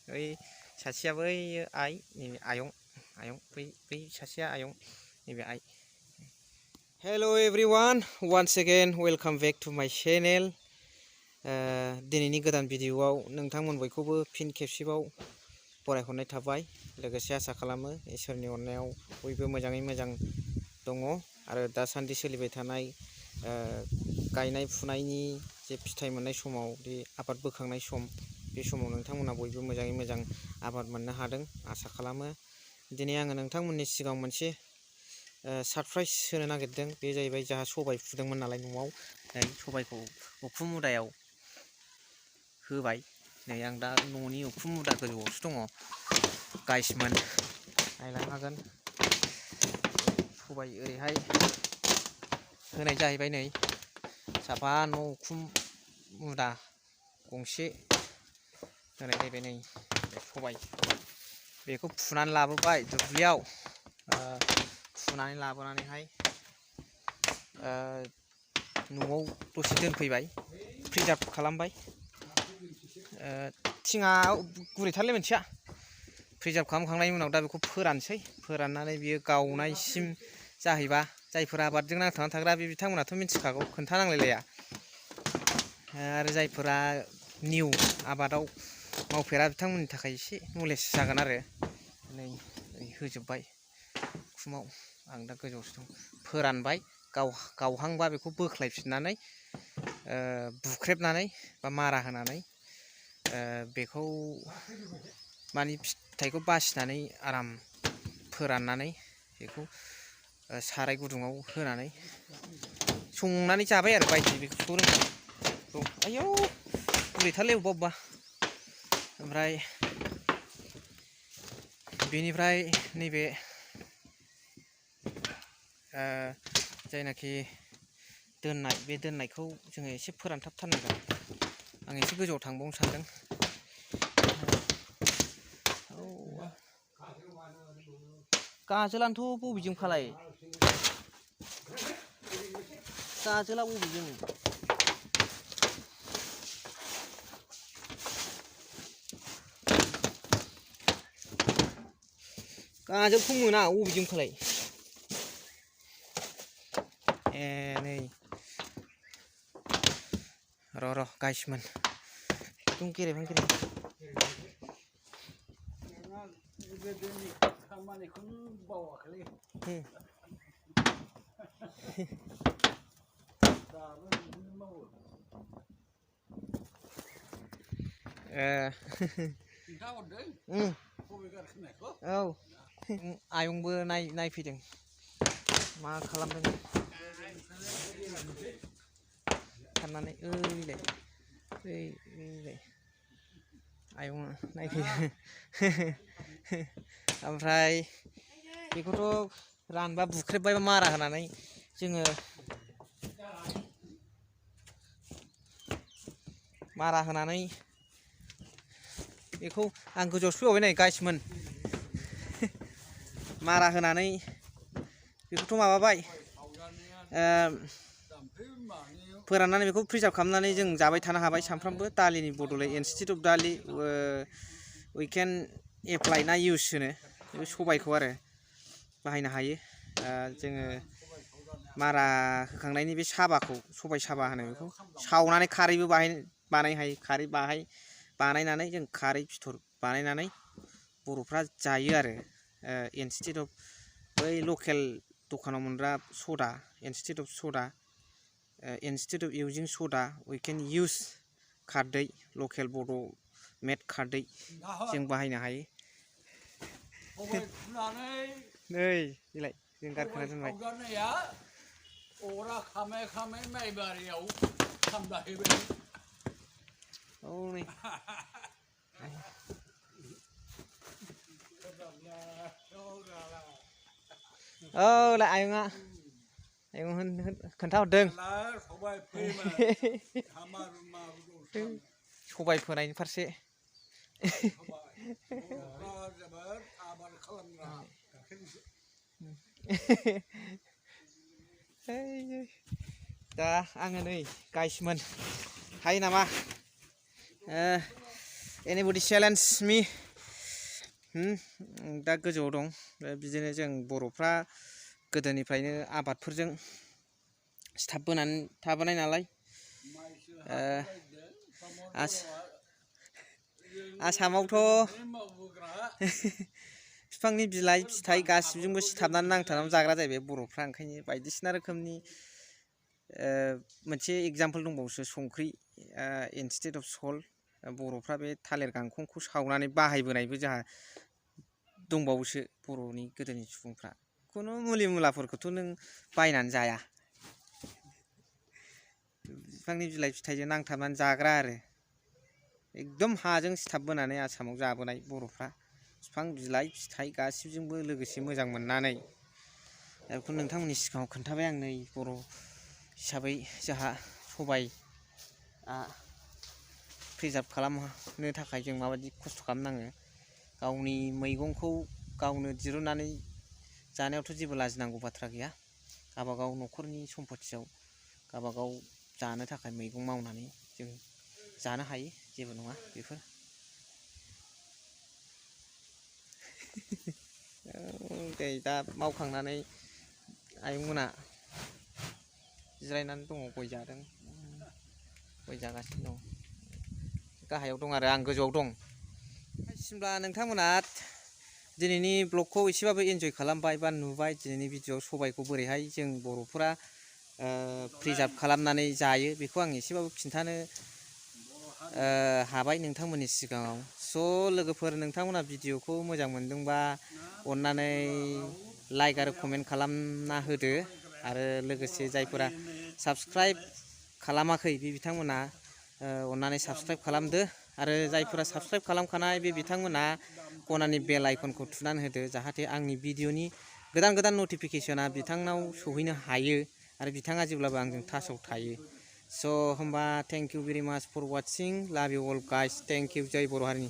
बै सासेया बै आइ नैबे आयं बै सासेया आयं नैबे आइ hello' everyone once again welcome back to my channel दिनैनि गोदान भिडिअ'आव नोंथांमोन बयखौबो फिन खेबसेबाव बरायहरनाय थाबाय लोगोसे आसा खालामो इसोरनि अननायाव बयबो मोजाङै मोजां दङ आरो दासान्दि सोलिबाय थानाय गायनाय फुनायनि जे फिथाइ मोननाय समाव बे आबाद बोखांनाय सम बे समाव नोंथांमोना बयबो मोजाङै मोजां आबाद मोननो हादों आसा खालामो दिनै आङो नोंथांमोननि सिगाङाव मोनसे सरप्राइज होनो नागिरदों बे जाहैबाय जोंहा सबाय फुदोंमोन नालाय न'आव नै सबायखौ उखुम मुदायाव होबाय नै आं दा न'नि उखुम मुदा गोजौआवसो दङ गाइसमोन नायलांनो हागोन सबाय ओरैहाय होनाय जाहैबाय नै साफा न' उखुम मुदा गंसे होनाय जाहैबाय नै सबाय बेखौ फुनानै लाबोबाय दुब्लियाव फुनानै लाबोनानैहाय न'आव दसे दोनफैबाय प्रिजार्भ खालामबाय थिङा गुरैथारलै मोनसेया प्रिजार्भ खालामखांनायनि उनाव दा बेखौ फोरानसै फोराननानै बियो गावनायसिम जाहैबा जायफोर आबादजों नांथाबनानै थाग्रा बे बिथांमोनाथ' मिथिखागौ खोन्थानांलायलाया आरो जायफोरा निउ आबादाव मावफेरा बिथांमोननि थाखाय एसे नलेज जागोन आरो नै होजोब्बाय उखुमाव आं दा गोजौआवसो दं फोरानबाय गावहांबा बेखौ बोख्लायफिननानै बुख्रेबनानै बा मारा होनानै बेखौ माने फिथाइखौ बासिनानै आराम फोराननानै बेखौ साराय गुदुङाव होनानै संनानै जाबाय आरो बायदि बेखौ रोंबाय आयौ गुरैथारलै अबेबा ओमफ्राय बेनिफ्राय नैबे जायनाखि दोननाय बे दोननायखौ जोङो एसे फोरानथाबथारनांगोन आं एसे गोजौआव थांबावनो सानदों गाजोलानोथ' बबेजों फालाय गाजोला बबेजों गाजोलखौ मोना बबेजों फालाय ए नै र' गाइसमोन एकदम गेरेबहां खामानिखौनो बावाखैलै दाबो बिदिनो मावो नोंथाङा हरदों सबाय गारखोनायखौ औ आयंबो नायफैदों मा खालामदों साननानै ओइलाय आयंआ नायफैदों ओमफ्राय बेखौथ' रानबा बुख्रेबबाय मारा होनानै जोङो मारा होनानै बेखौ आं गोजौआवसो फैबावबाय नै गाइसमोन मारा होनानै बेखौथ' माबाबाय फोराननानै बेखौ प्रिजार्भ खालामनानै जों जाबाय थानो हाबाय सानफ्रामबो दालिनि बदलै इनस्टेड अफ दालि वी केन एप्लाइ ना इउस होनो बे सबायखौ आरो बाहायनो हायो जोङो मारा होखांनायनि बे साबाखौ सबाय साबा होनो बेखौ सावनानै खारैबो बानायनो हायो खारै बानायनानै जों खारै फिथर बानायनानै बर'फ्रा जायो आरो इनस्टेड अफ बै लकेल दखानाव मोनग्रा सदा इनस्टेड अफ सदा instead of using soda we can use खारदै लकेल बड' मेड खारदै जों बाहायनो हायो नै देलाय जों गारखोना दोनबाय अरा खामै खामै माइबारियाव खामदाहैबाय औ नै औ लाय आयंआ खोन्थाहरदों सबाय फोनायनि फारसे दा आङो नै गाइसमोन हायो नामा Anybody challenge me? दा गोजौआव दं बिदिनो जों बर'फ्रा गोदोनिफ्रायनो आबादफोरजों सिथाबबोनानै थाबोनाय नालाय आसामावथ' बिफांनि बिलाइ फिथाइ गासिबजोंबो सिथाबनानै नांथानानै जाग्रा जाहैबाय बर'फ्रा ओंखायनो बायदिसिना रोखोमनि मोनसे एगजामपोल दंबावोसो संख्रि इनस्टेड अफ सल्ट बर'फ्रा बे थालिर गांखंखौ सावनानै बाहायबोनायबो जोंहा दंबावोसो बर'नि गोदोनि सुबुंफ्रा खुनु मुलि मुलाफोरखौथ' नों बायनानै जाया बिफांनि बिलाइ फिथाइजों नांथाबनानै जाग्रा आरो एकदम हाजों सिथाबबोनानै आसामाव जाबोनाय बर'फ्रा बिफां बिलाइ फिथाइ गासिबजोंबो लोगोसे मोजां मोननानै बेखौ नोंथांमोननि सिगाङाव खोन्थाबाय आं नै बर' हिसाबै जोंहा सबाइआ प्रिजार्भ खालामनो थाखाय जों माबायदि खस्थ' खालामनाङो गावनि मैगंखौ गावनो दिरुननानै जानायावथ' जेबो लाजिनांगौ बाथ्रा गैया गावबागाव न'खरनि सम्पथियाव गावबागाव जानो थाखाय मैगं मावनानै जों जानो हायो जेबो नङा बेफोर दा मावखांनानै आयंमोना जिरायनानै दङ गय जादों गय जागासिनो दं गाहायाव दं आरो आं गोजौआव दं होमब्ला नोंथांमोना दिनैनि ब्लगखौ एसेबाबो एन्जय खालामबाय बा नुबाय दिनैनि भिडिअ'आव सबाइखौ बोरैहाय जों बर'फोरा प्रिजार्भ खालामनानै जायो बेखौ आं एसेबाबो खिन्थानो हाबाय नोंथांमोननि सिगाङाव स' लोगोफोर नोंथांमोना भिडिअ'खौ मोजां मोनदोंबा अननानै लाइक आरो कमेन्ट खालामना होदो आरो लोगोसे जायफोरा साबस्क्राइब खालामाखै बे बिथांमोना अननानै साबस्क्राइब खालामदो आरो जायफोरा साबस्क्राइब खालामखानाय बे बिथांमोना खनानि बेल आइकनखौ थुनानै होदो जाहाथे आंनि भिडिअ'नि गोदान गोदान नटिफिकेसना बिथांनाव सौहैनो हायो आरो बिथाङा जेब्लाबो आंजों टाचआव थायो स' होमबा thank you very much for watching love you all guys thank you जय बर' हारिनि